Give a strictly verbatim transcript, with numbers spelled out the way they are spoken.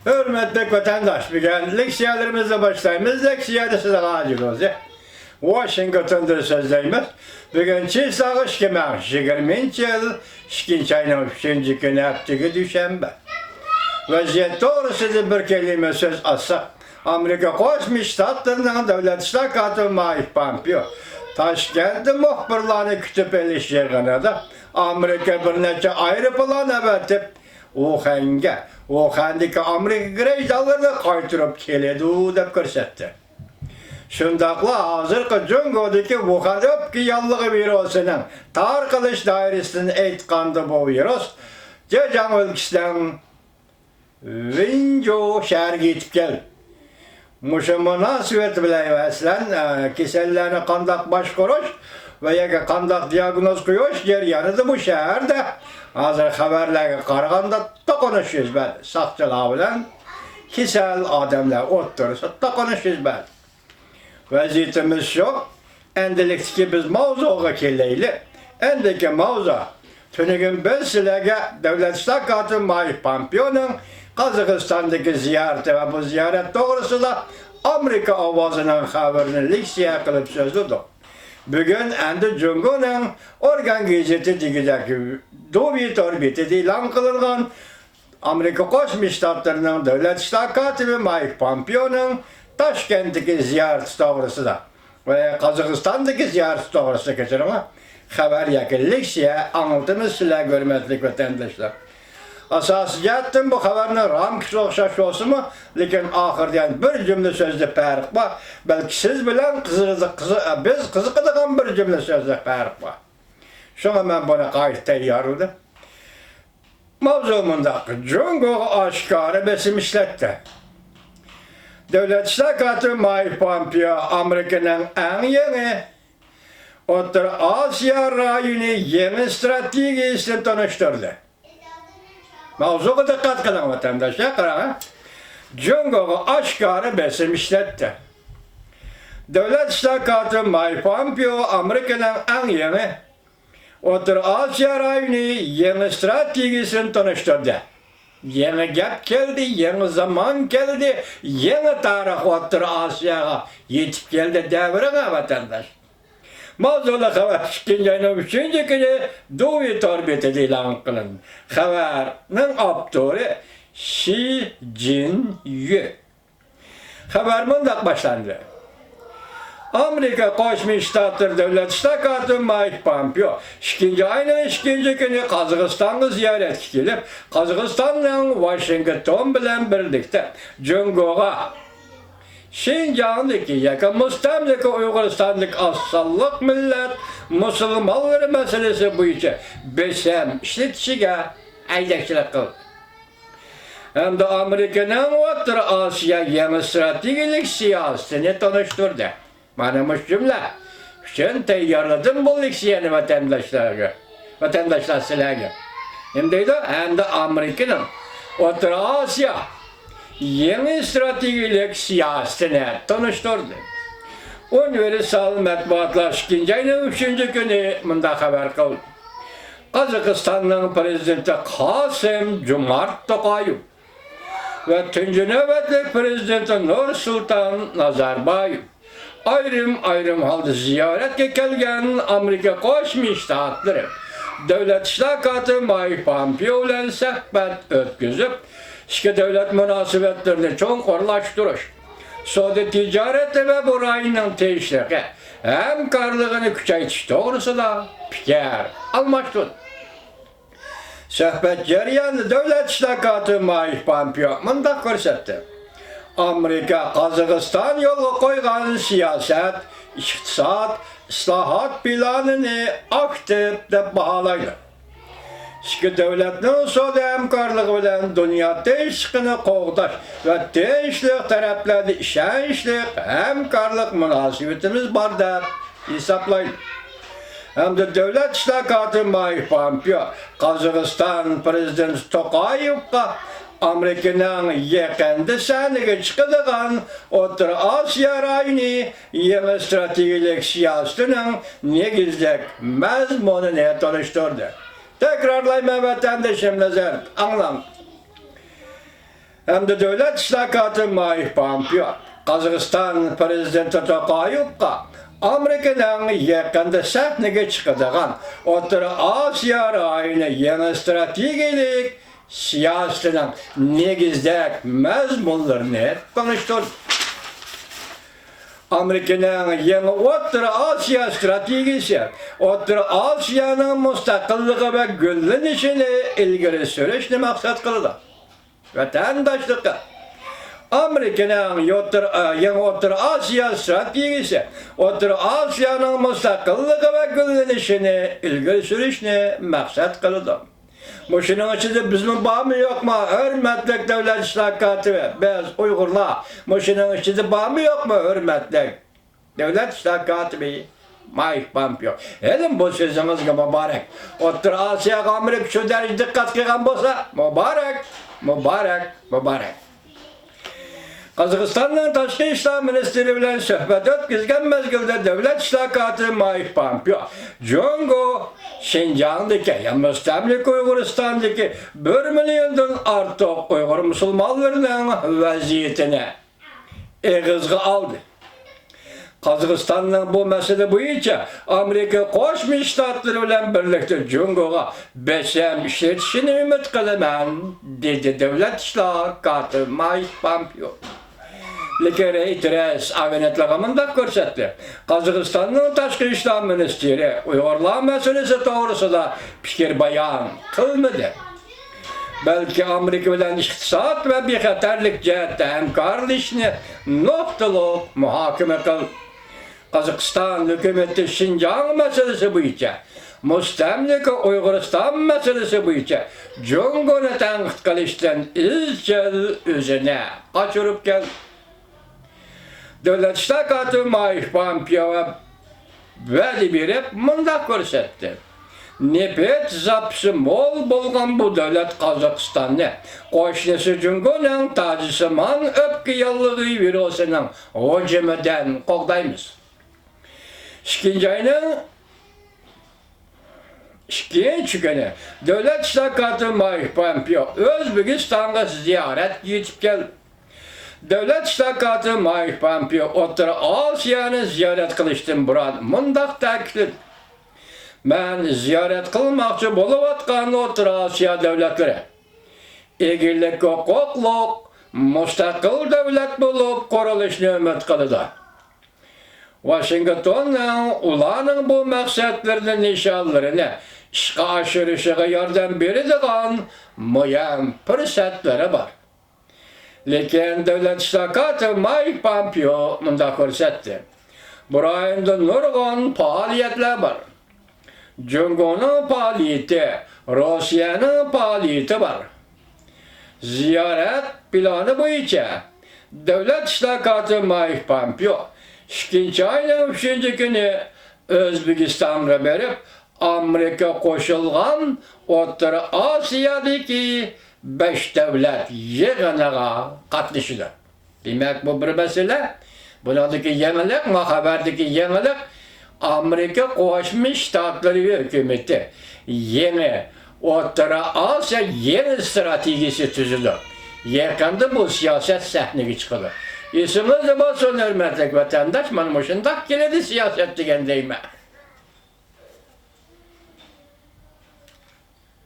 ھۆرمەتلىك ۋەتەنداش، بۈگۈن لېكسىيەلىرىمىزنى باشلايمىز. لېكسىيەدە سىزگە ھاجى روزى، ۋاشىنگتوندىن سۆزلەيمىز. بۈگۈن چىسلاغ ئىككى مىڭ يىگىرمىنچى يىل ئىككىنچى ئاينىڭ ئۈچىنچى كۈنى، ھەپتىگە دۈشەنبە. ۋەزىيەت توغرىسىدا بىر كەلىمە سۆز ئاچساق، ئامېرىكا قوشما شتاتلىرىنىڭ دۆلەت ئىشلار كاتىپى مايك پامپېئو تاشكەنتتە مۇخبىرلارنى كۈتۈپ ئېلىش يىغىنىدا ئامېرىكا بىر نەچچە ئايروپىلان ئەۋەتىپ، ۋۇخەنگە، ۋۇخەندىكى ئامېرىكا گىرېجدانلىرىنى قايتۇرۇپ كېلىدۇ، دەپ كۆرسەتتى. شۇنداقلا ھازىرقى جۇڭگودىكى ۋۇخەن ئۆپكە ياللۇغى ۋىرۇسىنىڭ تارقىلىش دائىرىسىدىن ئېيتقاندا، بۇ ۋىرۇس جېجياڭ ئۆلكىسىنىڭ ۋېنجۇ شەھىرىگە يېتىپ كەلدى. مۇشۇ مۇناسىۋەت بىلەن، مەسىلەن، ئە، كېسەللەرنى قانداق باشقۇرۇش ۋە ياكى قانداق دىياگنوز قويۇش جەريانىدا بۇ شەھەردە ھازىر خەۋەرلەرگە قارىغاندا توقۇنۇش يۈز بەردى. ساقچىلار بىلەن كېسەل ئادەملەر ئوتتۇرىسىدا توقۇنۇش يۈز بەردى. ۋەزىيىتىمىز شۇ. ئەندىلىكتىكى بىز ماۋزۇغا كېلەيلى. ئەندىكى ماۋزۇ. تۈنۈگۈن بىز سىلەرگە دۆلەت ئىشلار كاتىپى مايك پامپېئونىڭ قازاقىستاندىكى زىيارىتى ۋە بۇ زىيارەت توغرىسىدا ئامېرىكا ئاۋازىنىڭ خەۋىرىنى لېكسىيە قىلىپ سۆزلىدۇق. بۈگۈن ئەمدى جۇڭگونىڭ ئورگان گېزىتى دېگۈدەك دۇۋى تور بېتىدە ئېلان قىلىنغان ئامېرىكا قوشما شتاتلىرىنىڭ دۆلەت ئىشلار كاتىپى مايك پامپېئونىڭ تاشكەنتتىكى زىيارىتى توغرىسىدا ۋە قازاقىستاندىكى زىيارىتى توغرىسىدا، كەچۈرۈڭلار، خەۋەر ياكى لېكسىيە ئاڭلىتىمىز سىلەرگە، ھۆرمەتلىك ۋەتەنداشلار. ئاساسىي جەھەتتىن بۇ خەۋەرنىڭ رامكىسى ئوخشاش بولسىمۇ، لېكىن ئاخىرىدا يەنە بىر جۈملە سۆزدە پەرق بار. بەلكى سىز بىلەن قىزىق-، قىزىق-، بىز قىزىقىدىغان بىر جۈملە سۆزدە پەرق بار. شۇڭا مەن بۇنى قايتا تەييارلىدىم. ماۋزۇ مۇنداق، جۇڭگوغا ئاشكارا بېسىم ئىشلەتتى. دۆلەت ئىشلار كاتىپى مايك پامپېئو ئامېرىكىنىڭ ئەڭ يېڭى ئوتتۇرا ئاسىيا رايونى يېڭى ئىستراتېگىيىسىنى تونۇشتۇردى. ماۋزۇغا دىققەت قىلىڭ، ۋەتەنداشلار، قاراڭ. جۇڭگوغا ئاشكارا بېسىم ئىشلەتتى. دۆلەت ئىشلار كاتىپى مايك پامپېئو ئامېرىكىنىڭ ئەڭ يېڭى ئوتتۇرا ئاسىيا رايونى يېڭى ئىستراتېگىيىسىنى تونۇشتۇردى. يېڭى گەپ كەلدى، يېڭى زامان كەلدى، يېڭى تارىخ ئوتتۇرا ئاسىياغا يېتىپ كەلدى دەۋېرىڭە، ۋەتەنداش. ماۋزۇلۇق خەۋەر ئىككىنچى ئاينىڭ ئۈچىنچى كۈنى دۇۋى تور بېتىدە ئېلان قىلىندى. خەۋەرنىڭ ئاپتورى شى جىنيۈ. خەۋەر مۇنداق باشلاندى. ئامېرىكا قوشما شتاتلىرى دۆلەت ئىشلار كاتىپى مايك پامپېئو ئىككىنچى ئاينىڭ ئىككىنچى كۈنى قازاقىستانغا زىيارەتكە كېلىپ، قازاقىستاننىڭ ۋاشىنگتون بىلەن بىرلىكتە جۇڭگوغا شىنجاڭدىكى ياكى مۇستەملىكە ئۇيغۇرىستاندىكى ئاز سانلىق مىللەت مۇسۇلمانلىرى مەسىلىسى بويىچە بېسىم ئىشلىتىشىگە ھەيدەكچىلىك قىلدى. ھەمدە ئامېرىكىنىڭ ئوتتۇرا ئاسىيا يېڭى ئىستراتېگىيەلىك سىياسىتىنى تونۇشتۇردى. مانا مۇشۇ جۈملە ئۈچۈن تەييارلىدىم بۇ لېكسىيەنى ۋەتەنداشلارغا، ۋەتەنداشلار سىلەرگە. نېمە دەيدۇ؟ ھەمدە ئامېرىكىنىڭ ئوتتۇرا ئاسىيا يېڭى ئىستراتېگىيەلىك سىياسىتىنى تونۇشتۇردى. ئۇنىۋېرسال مەتبۇئاتلار ئىككىنچى ئاينىڭ ئۈچىنچى كۈنى مۇنداق خەۋەر قىلدى. قازاقىستاننىڭ پىرېزىدېنتى قاسىم جومارت توقايېۋ ۋە تۇنجى نۆۋەتلىك پىرېزىدېنتى نۇرسۇلتان نازاربايېۋ ئايرىم-ئايرىم ھالدا زىيارەتكە كەلگەن ئامېرىكا قوشما شتاتلىرى دۆلەت ئىشلار كاتىپى مايك پامپېئو بىلەن سۆھبەت ئۆتكۈزۈپ، ئىككى دۆلەت مۇناسىۋەتلىرىنى چوڭقۇرلاشتۇرۇش، سودا تىجارىتى ۋە بۇ رايوننىڭ تىنچلىقى ھەمكارلىقىنى كۈچەيتىش توغرىسىدا پىكىر ئالماشتۇردى. سۆھبەت جەريانىدا دۆلەت ئىشلار كاتىپى مايك پامپېئو مۇنداق كۆرسەتتى: ئامېرىكا قازاقىستان يولغا قويغان سىياسەت، ئىقتىساد، ئىسلاھات پىلانىنى ئاكتىپ دەپ باھالايدۇ. ئىككى دۆلەتنىڭ سودا ھەمكارلىقى بىلەن دۇنيا تىنچلىقىنى قوغداش ۋە تىنچلىق تەرەپلەردە ئىشەنچلىك ھەمكارلىق مۇناسىۋىتىمىز بار دەپ ھېسابلايدۇ. ھەمدە دۆلەت ئىشلار كاتىپى مايك پامپېئو قازاقىستان پىرېزىدېنتى توقايېۋقا ئامېرىكىنىڭ يېقىندا سەھنىگە چىقىدىغان ئوتتۇرا ئاسىيا رايونى يېڭى ئىستراتېگىيەلىك سىياسىتىنىڭ نېگىزلىك مەزمۇنىنى تونۇشتۇردى. تەكرارلايمەن، ۋەتەندىشىم، نەزەر ئاڭلاڭ. ھەمدە دۆلەت ئىشلار كاتىپى مايك پومپېئو قازاقىستان پىرېزىدېنتى توقايېۋقا ئامېرىكىنىڭ يېقىندا سەھنىگە چىقىدىغان ئوتتۇرا ئاسىيا رايونى يېڭى ئىستراتېگىيەلىك سىياسىتىنىڭ نېگىزدەك مەزمۇنلىرىنى تونۇشتۇردى. ئامېرىكىنىڭ يېڭى ئوتتۇرا ئاسىيا ئىستراتېگىيىسى ئوتتۇرا ئاسىيانىڭ مۇستەقىللىقى ۋە گۈللىنىشىنى ئىلگىرى سۈرۈشنى مەقسەت قىلىدۇ. ۋەتەنداشلىقى. ئامېرىكىنىڭ يوتتۇر-، ئە، يېڭى ئوتتۇرا ئاسىيا ئىستراتېگىيىسى ئوتتۇرا ئاسىيانىڭ مۇستەقىللىقى ۋە گۈللىنىشىنى ئىلگىرى سۈرۈشنى مەقسەت قىلىدۇ. مۇشۇنىڭ ئىچىدە بىزمۇ بارمۇ يوقمۇ، ھۆرمەتلىك دۆلەت ئىشلار كاتىپى؟ بىز ئۇيغۇرلار مۇشۇنىڭ ئىچىدە بارمۇ يوقمۇ، ھۆرمەتلىك دۆلەت ئىشلار كاتىپى مايك پومپېئو؟ ھېلىمۇ بۇ سۆزىڭىزگە مۇبارەك. ئوتتۇرا ئاسىياغا ئامېرىكا شۇ دەرىجىدە دىققەت قىلغان بولسا، مۇبارەك، مۇبارەك، مۇبارەك. قازاقىستاننىڭ تاشقى ئىشلار مىنىستىرى بىلەن سۆھبەت ئۆتكۈزگەن مەزگىلدە دۆلەت ئىشلار كاتىپى مايك پومپېئو جۇڭگو شىنجاڭدىكى، يا مۇستەملىكە ئۇيغۇرىستاندىكى بىر مىليوندىن ئارتۇق ئۇيغۇر مۇسۇلمانلىرىنىڭ ۋەزىيىتىنى ئېغىزغا ئالدى. قازاقىستاننىڭ بۇ مەسىلە بويىچە ئامېرىكا قوشما شتاتلىرى بىلەن بىرلىكتە جۇڭگوغا بېسىم ئىشلىتىشىنى ئۈمىد قىلىمەن، دېدى دۆلەت ئىشلار كاتىپى مايك پومپېئو. لېكىن رېيتېرس ئاگېنتلىقى مۇنداق كۆرسەتتى: قازاقىستاننىڭ تاشقى ئىشلار مىنىستىرى ئۇيغۇرلار مەسىلىسى توغرىسىدا پىكىر بايان قىلمىدى. بەلكى ئامېرىكا بىلەن ئىقتىساد ۋە بىخەتەرلىك جەھەتتە ھەمكارلىشىشنى نۇقتىلىق مۇھاكىمە قىل. قازاقىستان ھۆكۈمىتى شىنجاڭ مەسىلىسى بويىچە، مۇستەملىكە ئۇيغۇرىستان مەسىلىسى بويىچە جۇڭگونى تەنقىد قىلىشتىن ئىزچىل ئۆزىنى قاچۇرۇپ كەلدى. دۆلەت ئىشلار كاتىپى مايك پومپېئو ۋەدە بېرىپ مۇنداق كۆرسەتتى: نېفىت زاپىسى مول بولغان بۇ دۆلەت قازاقىستاننى قوشنىسى جۇڭگونىڭ تاجسىمان ئۆپكە ياللۇغى ۋىرۇسىنىڭ ھۇجۇمىدىن قوغدايمىز. ئىككىنچى ئاينىڭ ئىككىنچى كۈنى دۆلەت ئىشلار كاتىپى مايك پومپېئو ئۆزبېكىستانغا زىيارەتكە يېتىپ كەلدى. دۆلەت ئىشلار كاتىپى مايك پومپېئو ئوتتۇرا ئاسىيانى زىيارەت قىلىشتىن بۇرۇن مۇنداق تەكىتلىدى: مەن زىيارەت قىلماقچى بولۇۋاتقان ئوتتۇرا ئاسىيا دۆلەتلىرى ئىگىلىك ھوقۇقلۇق مۇستەقىل دۆلەت بولۇپ قۇرۇلۇشىنى ئۈمىد قىلىدۇ. ۋاشىنگتوننىڭ ئۇلارنىڭ بۇ مەقسەتلىرىنى، نىشانلىرىنى ئىشقا ئاشۇرۇشىغا ياردەم بېرىدىغان مۇھىم پۇرسەتلىرى بار. لېكىن دۆلەت ئىشلار كاتىپى مايك پامپېئو مۇنداق كۆرسەتتى: بۇ رايوندا نۇرغۇن پائالىيەتلەر بار. جۇڭگونىڭ پائالىيىتى، روسىيەنىڭ پائالىيىتى بار. زىيارەت پىلانى بويىچە، دۆلەت ئىشلار كاتىپى مايك پامپېئو ئىككىنچى ئاينىڭ ئۈچىنچى كۈنى ئۆزبېكىستانغا بېرىپ، ئامېرىكا قوشۇلغان ئوتتۇرا ئاسىيادىكى بەش دۆلەت يىغىنىغا قاتنىشىدۇ. دېمەك، بۇ بىر مەسىلە. بۇنىڭدىكى يېڭىلىق، ما خەۋەردىكى يېڭىلىق، ئامېرىكا قوشما شتاتلىرى ھۆكۈمىتى يېڭى ئوتتۇرا ئاسىيا يېڭى ئىستراتېگىيىسى تۈزىدۇ. يېقىندا بۇ سىياسەت سەھنىگە چىقىدۇ. ئېسىڭىزدە بولسۇن، ھۆرمەتلىك ۋەتەنداش، مانا مۇشۇنداق كېلىدۇ سىياسەت دېگەن دەيمەن.